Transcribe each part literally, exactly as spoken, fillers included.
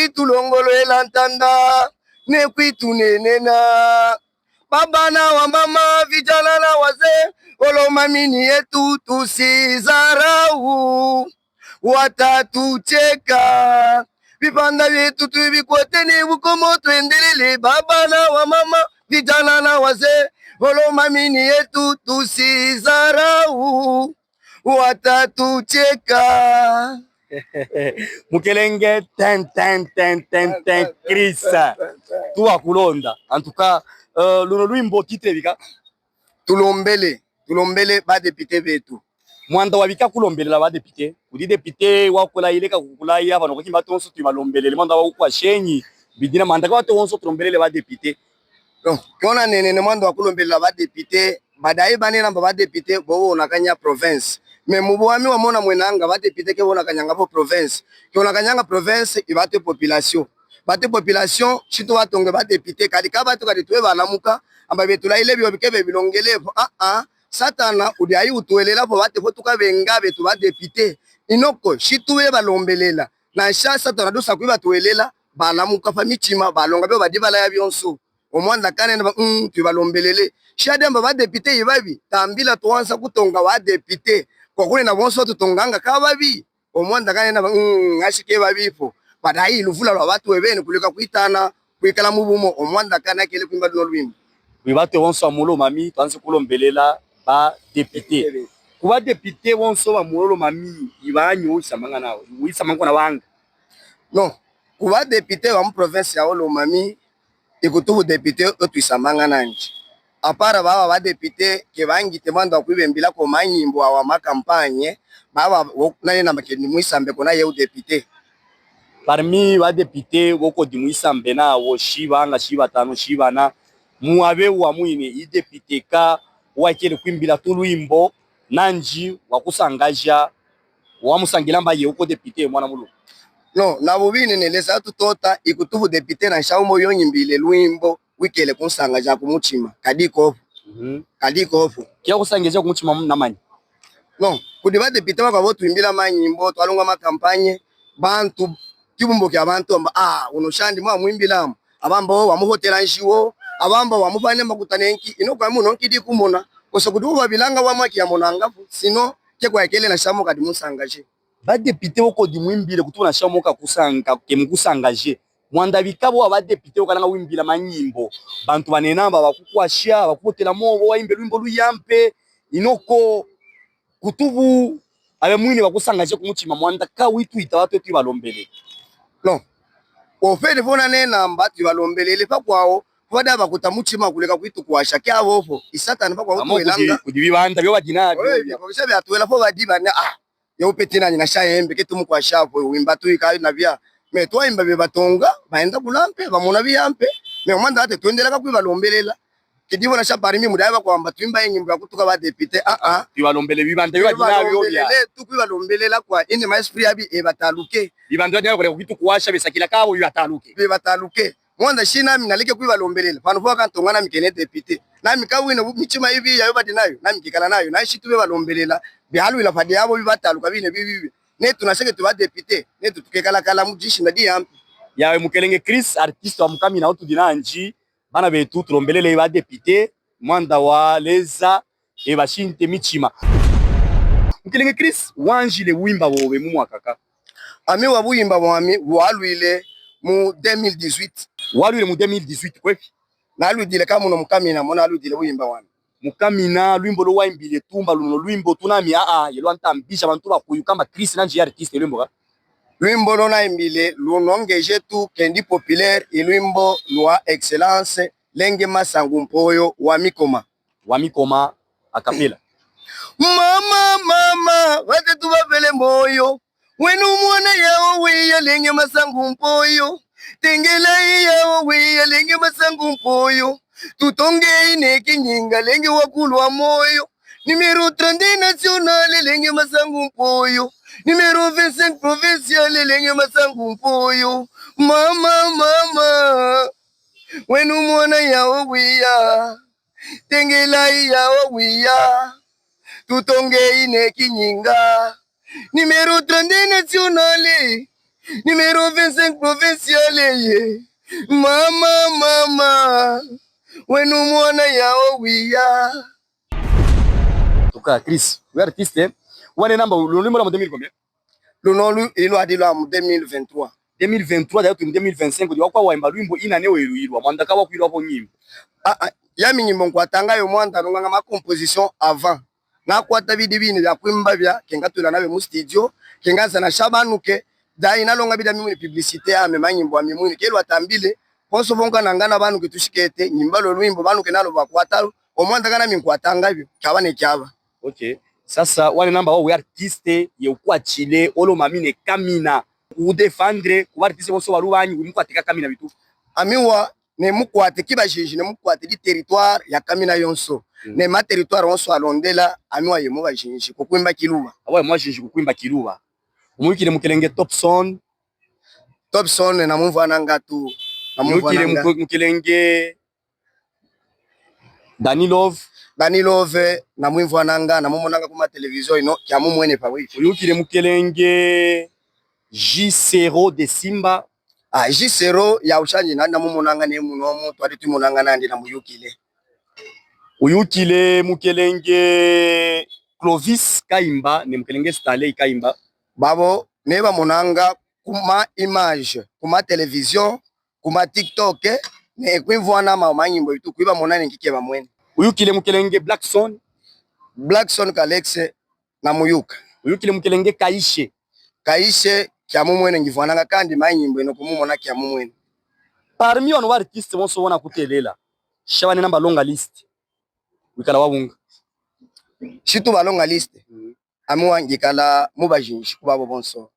Tulongolwela ntanda, ne kwitunenena. Baba na wamama, vijana na wazee, olomami ni yetu tusizarau. Watatucheka. Vipanda vyetu tuvikwate ni bukomo twendelele. Baba na wamama, vijana na wazee, olomami ni yetu tusizarau. Watatucheka. Mukelenge, ten, ten, ten, ten, ten, Chris. Tuwakulonda. En tout cas, euh, luno lwimbo titre bika? Tulombele, tulombele ba député betu. Mwanda wa bika kulombelela ba député? Kudi député wakula ile ka kukula ya bano kwa kimba tonso tubalombelele, mwanda wa kukwa shenyi, bidina manda kwa tonso tulombelele ba député. Donc, kiona nene ne mwanda wa kulombelela ba député, badayi banena mba ba député bo bonakanya province. Mais mu bwami wamona mwenanga ba député ke bonakanyanga bo province. Ke bonakanyanga province, i batu population. Batu population, si tubatonge ba député, kadi ka batu kadi twe balamuka, amba betu la ile bio bike be bilongele vo, ah, ah, Satana udi ayi utuwelela vo bate vo tukabenga betu ba député. Inoko, si twe balombelela. Nansha Satana dusa kwi batuwelela, balamuka fa mitima, balonga bio badibala ya bionso. Omwanda kanene ba, mm, tubalombelele. Si adi amba ba député i babi, tambila twansa kutonga ba député. Kwa kule na bonso tutonganga ka babi. Omwanda kanene ba, mm, nshike babi vo. Badayi luvula lwa batu ebene kuleka kwitana, kwikala mu bumo, omwanda kana kele kwimba luno lwimbo. Kwi batu bonso ba mu Lomami, twanzi kulombelela ba député. Ku ba député bonso ba mu Lomami, i banyo wisamanga nawo, wisamanga na banga. Non, ku ba député ba mu province ya Lomami, i kutu bu député o twisamanga nandi. À part baba ba député ke bangite mwanda wa kwibembila ko manyimbo awa ma campagne, baba wo nani na makeni mwisambe ko na ye u député. Parmi ba député wo kodi mwisambe nawo, si banga, si batanu, si bana, mu abe wa mwini i député ka wakele kwimbila tulwimbo nandi wa kusangaja, wamusangila mba ye uko député mwana mulu. Non, na bubine ne lesa tutota, i kutu bu député nansha umo yo nyimbile lwimbo wikele kunsangaja ku mutima, kadi ko vo. Mhm. Kadi ko vo. Kia kusangaja ku mutima na mani? Non, kudi ba député bakwa bo twimbila manyimbo, twalonga ma campagne, bantu, kibumbu kia bantu amba, ah, uno shandi mwa mwimbilamo. Abamba wo wamuhotela njiwo, abamba wamupane makuta nenki, ino kwa muno nkidi kumona, kosa kudi ubabilanga wa maki ya monanga vo, sinon, ke kwa kele nansha mo kadi munsangaje. Ba député wo kodi mwimbile kutu nansha mo ka kusanga, ke mukusangaje. Mwanda bika bo wa ba député wo kalanga wimbila manyimbo. Bantu banena mba bakukwasha, bakuhotela mo, bo wayimbe lwimbo luyampe, inoko kutu bu abe mwini bakusangaje ku mutima mwanda ka witwita batu etu ibalombele. Non. Au fait, vo nanena mba tubalombelele pa kwao, vo bada bakuta mutima kuleka kwitukwasha, kia bo vo, i Satana pa kwao. Amo kudi, kutuwelanga. Kudi bibanda bio badi nabio. Oui, bia. Bia, bia tuwela vo badi bana, ah, yo petit nani nansha yembe, ke tumukwasha vo, wimba tu ika na bia. Mais twayimba bie batonga, baenda kula mpe, bamona bia mpe. Mais omwanda ate twendelaka kwibalombelela. Kidi bo nansha parmi mu dai bakwamba twimba ye nyimbo ya kutuka ba député, ah, ah. Tubalombele bibanda bio badi nabio bia. Tubalombelele, tukwibalombelela kwa, ine ma esprit ya bi ebataluke. Bibanda bio badi nabio kuleka kwitukwasha, besakila ka bo bibataluke. Bibataluke. Mwanda si nami naleke kwibalombelela. Pano vo kantonga nami kene député. Nami kawina bu-, mitima ibi ya yo badi nayo, nami kikala nayo. Nansha tube balombelela. Bihalwila fadi yabo bibataluka bine bibi. Netu nansha ke tu ba député. Netu tukekala kala mu disi na diampe. Yawe Mukelenge Chris, artiste wa mu Kamina, utudi nandi. Bana betu tulombelele ba député, mwanda wa leza, e basinte mitima. Mukelenge Chris, wanzile wimba bobe mu mwaka ka? Ami wa buyimba bwami walwile mu deux mille dix-huit. Walwile mu deux mille dix-huit kwepi? Nalwidile ka muno mu Kamina, mo nalwidile buyimba bwami. Mu Kamina, lwimbo lo wayimbile tumba luno lwimbo tunami, ah, ah, ye lwantambija bantu bakuyuka mba Chris nandi ye artiste lwimbo ka? Lwimbo lo nayimbile luno ngeje tu kendi populaire, i lwimbo lwa Excellence Lenge Masangu Mpoyo wa Mikoma. Wa Mikoma, a cappella. Mama, mama, batatu bavele moyo. Wenu mwana yao wiya Lenge Masangu Mpoyo. Tengela yao wiya Lenge Masangu Mpoyo. Tutonge ine kinyinga Lenge wa kulwa moyo. Numéro trente-deux national Lenge Masangu Mpoyo. Numéro vingt-cinq provincial Lenge Masangu Mpoyo. Mama, mama. Wenu mwana yao wiya. Tengela yao wiya. Tutonge ine kinyinga. Numéro trente-deux national. Numéro vingt-cinq provincial, ye. Mama, mama. Wenu mwana ya owiya. En tout cas, Chris, we artiste, eh? Wanena amba, luno lwimbo lwa mu deux mille combien? Luno lu, i lwadi lwa mu deux mille vingt-trois. Deux mille vingt-trois, d'ailleurs, tu mu deux mille vingt-cinq, udi wakwa wayimba lwimbo ina ne welu ilwa, mwanda ka wakwilwa ko nyimbo. Ah, ah, ya mi nyimbo nkwatanga yo mwanda, nunganga ma composition avant. Nakwata bidi bini bia kwimba bia, ke ngatula nabio mu studio, ke ngazana sha banuke, d'ailleurs nalonga bidi ami mwini publicité, ame manyimbo ami mwini, ke lwatambile, bonso bo nkananga na banuke tushikete, nyimba lo lwimbo, banuke nalo bakwata, o mwanda kana mi nkwatanga bio, kiaba ne kiaba. Ok. Sasa, wanena amba wawu artiste, ye ukwatile, olo mami ne kamina, u défendre, ku ba artiste bonso balubanyi, u mukwate ka kamina bitufu. Ami wa, ne mukwate ki bajinji, ne mukwate di territoire ya kamina yonso. Mm. Ne ma territoire yonso alondela, ami wa ye mu bajinji, ku kwimba kiluba. Awa ye mu bajinji ku kwimba kiluba. Umuyukile mukelenge Topson. Topson, namumvwananga tu, namumvwananga. Uyukile muke-, mukelenge Dani Love. Dani Love, namumvwananga, namumonanga ku ma télévision ino, kia mumwene pa wifi. Uyukile mukelenge Gisero de Simba. Ah, Gisero, ya ushanji na, namumonanga ne muno mu, twadi tumonanga nandi namuyukile. Uyukile mukelenge Clovis Kayimba, ne mukelenge Stanley Kayimba. Babo, ne bamonanga ku ma image, ku ma télévision, ku ma TikTok, eh, ne kwimvwana ma, manyimbo itu, kwiba mona ne nkike bamwene. Uyukile mukelenge Blackson. Blackson Kalex, namuyuka. Uyukile mukelenge Kaishe. Kaishe, kia mumwene ngivwananga kandi manyimbo ino kumumona kia mumwene. Parmi bano ba artiste bonso bona kutelela, sha wanena amba longa liste, wikala wa bunga. Situ ba longa liste. Mm. Ami wa ngikala mu bajinji ku babo bonso.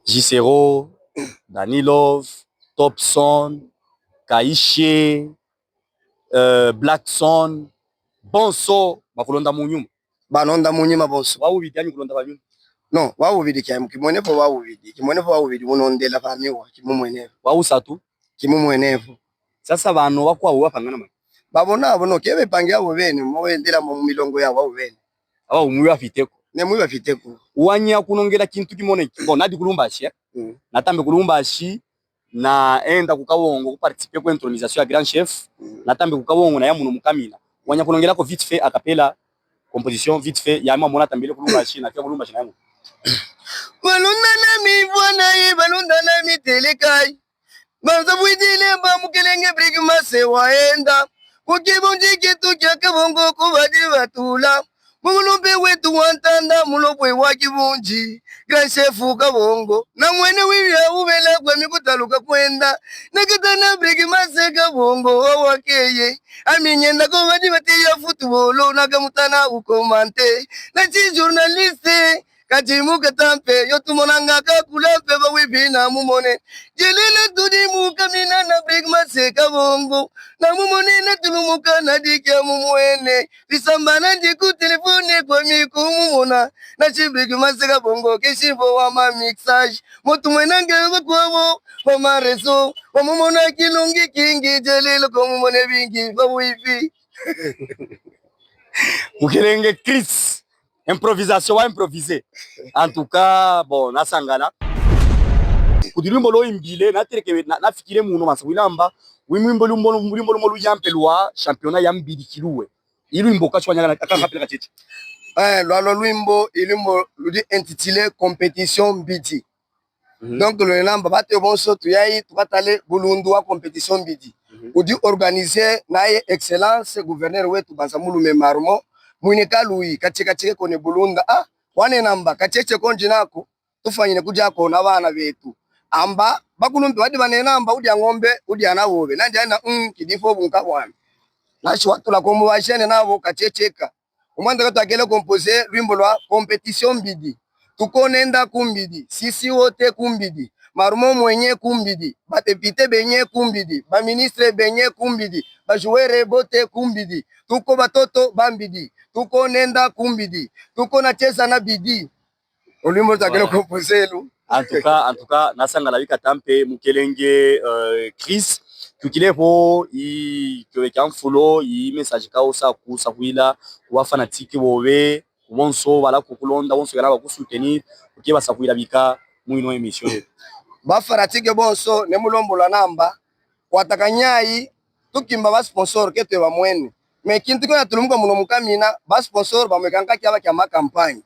Gisero, Dani Love, Topson, Kaishe, euh, Blackson, bonso bakulonda mu nyuma. Banonda mu nyuma bonso. Wa wubidi anyi kulonda ba nyuma? Non, wa wubidi kia, kimwene vo wa wubidi, kimwene vo wa wubidi, unondela pa miwa, kimumwene vo. Wa wusatu? Kimumwene vo. Sasa bano bakwawu bapangana mani? Babona abo no, ke bepangi abo bene, mo bendela mo mu milongo yabo abo bene. Aba umwi bafite ko. Ne mwi bafite ko. Wanya kunongela kintu kimone ki. Bon, nadi ku Lumbashi, eh? Mm. Natambe ku Lumbashi, naenda ku Kabongo, ku participer ku intronisation ya Grand Chef. Mm. Natambe ku Kabongo, naya muno mu kamina. Wanya kunongela ko vite fait, a cappella, composition, vite fait, ya mwa mona tambile ku Lumbashi, nafika ku Lumbashi naya muno. Balunda na mivwana ye, balunda na miteleka ye. Banza bwidile ba mukelenge Brig Mase waenda. Ku kibunji kitu kia Kabongo ku badi batula. Mungulumbe wetu wa ntanda, mulobwe wa kibunji, Grand Chef Kabongo. Na mwene wibia ubela kwa mikutaluka kwenda. Na kitana Brig Mase Kabongo wa wakeye. Ami nyenda ko badi batiya football, na kamutana ukomante. Na ti journaliste, kati mu kata mpe, yo tumonanga kakula mpe ba wibi na mumone. Jelele tudi mu kamina na Brig Mase Kabongo. Na mumone na tulumuka na dikia mumwene. Bisamba na ndi ku téléphone kwa mi kumumona. Na ti Brig Mase Kabongo, ke si vo wa ma mixage. Mo tumwena nge ba kwabo, wa ma réseau. Wa mumona kilungi kingi, jelele ko mumone bingi, ba wibi. Mukelenge Chris. Improvisation, wa improviser. En tout cas, bon, nasangala. Kudi lwimbo lo imbile, nateleke, na, nafikile muno masa wilamba. Wi lwimbo, lwimbo, lwimbo, lwimbo luya mpe lwa championnat ya mbidi kiluwe. I lwimbo kachwanya kana, aka kapela kacheche. Eh, lwalo lwimbo, i lwimbo ludi intitulé Compétition Mbidi. Mhm. Donc, lwenamba, batu bonso tuyayi, tukatale bulundu wa compétition mbidi. Mhm. Udi organisé na ye excellence gouverneur wetu Banza Mulume Marmo, mwini kaluyi, kacheka cheke kone bulunda. Ah, wanenamba, kacheche ko ndi nako, tufanyine kudia ko na bana betu. Amba, bakulumpe badi banenamba, udia ngombe, udia na bobe. Nandi ana, mm, kidi fo bunka bwami. Nashi watula ko mu bajene nabo, kacheche ka. Umwanda katwakele composer lwimbo lwa Compétition Mbidi. Tuko nenda ku mbidi, sisi wote ku mbidi, Marmo mwenye ku mbidi, ba député benye ku mbidi, ba ministre benye ku mbidi, ba joueur bote ku mbidi, tuko batoto ba mbidi, tuko nenda ku mbidi, tuko na cheza na bidi. O lwimbo lutwakele composer lu. En tout cas, en tout cas, nasangala bikata mpe mukelenge, euh, Chris. Tukile vo i kiobe kia mfulo, i message ka osa kusa kwila ku ba fanatique bobe, bonso bala kukulonda, bonso bala bakusoutenir, oke basakwila bika mu ino émission yeto. Ba fanatique bonso, ne mu lembolo namba, kwa takanya yi, tukimba ba sponsor ke twe bamwene. Mais kintu kiena tulumuka muna mu kamina, ba sponsor bamwekanga kiaba kia ma campagne.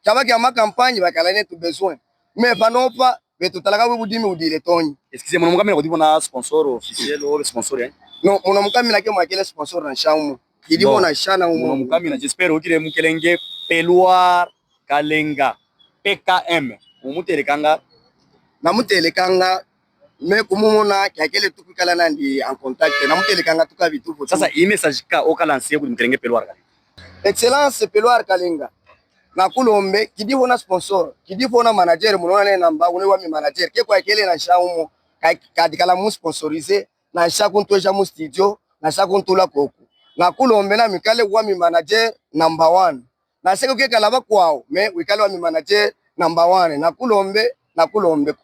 Kiaba kia ma campagne bakala neto besoin. Mais panopa, beto talaka bwe budimi udile tonyi. Excusez, muna mu kamina kudi bona sponsor officiel, o sponsor, eh? Non, muna mu kamina ke mwakele sponsor na nsha umo. Kidi bona nsha na umo. Muna mu kamina, j'espère okile mukelenge Peloir Kalenga, P K M. Umutelekanga? Namutelekanga, mais kumumona, kiakele tukwikala nandi en contact. Namutelekanga tukabi tuvo. Sasa, i message ka oka lancer kudi mukelenge Peloir Kalenga? Excellence Peloir Kalenga, nakulombe, kidi bona sponsor, kidi bona manager, munona ne namba, une wami manager, ke kwakele na nsha umo, ka, kadikala mu sponsoriser, na nsha kuntweja mu studio, na nsha kuntula koko. Nakulombe na mwikale wami manager number one. Na seke kekala bakwawu, mais wikale wami manager number one. Nakulombe, nakulombe.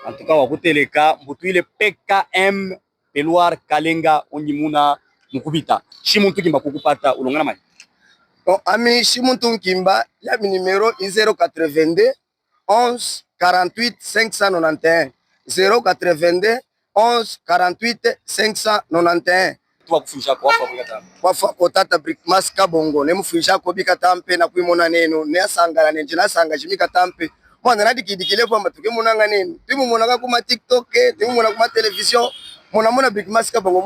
En tout cas, wakuteleka, mbutwile P K M, Peloir Kalenga, ongi muna mukubita. Si muntu kimba kukupata, ulongana mayi? Bon, ami si muntu nkimba, yami numéro i zéro quatre-vingt-deux, onze, quarante-huit, cinq cent nonante et un. Zéro quatre-vingt-deux, onze, quarante-huit, cinq cent nonante et un. Tuwakufwija ko, wafwa ko bika tampe. Wafwa ko tata Brickmas Kabongo, ne mufwija ko bika tampe na kwimona nenu, ne asangala ne nzila asanga jimika tampe. Mwana nadikidikile vo mba tukimunanga nenu. Twimumonanga kuma TikTok, twimumonanga kuma télévision. Muna muna Brickmas Kabongo.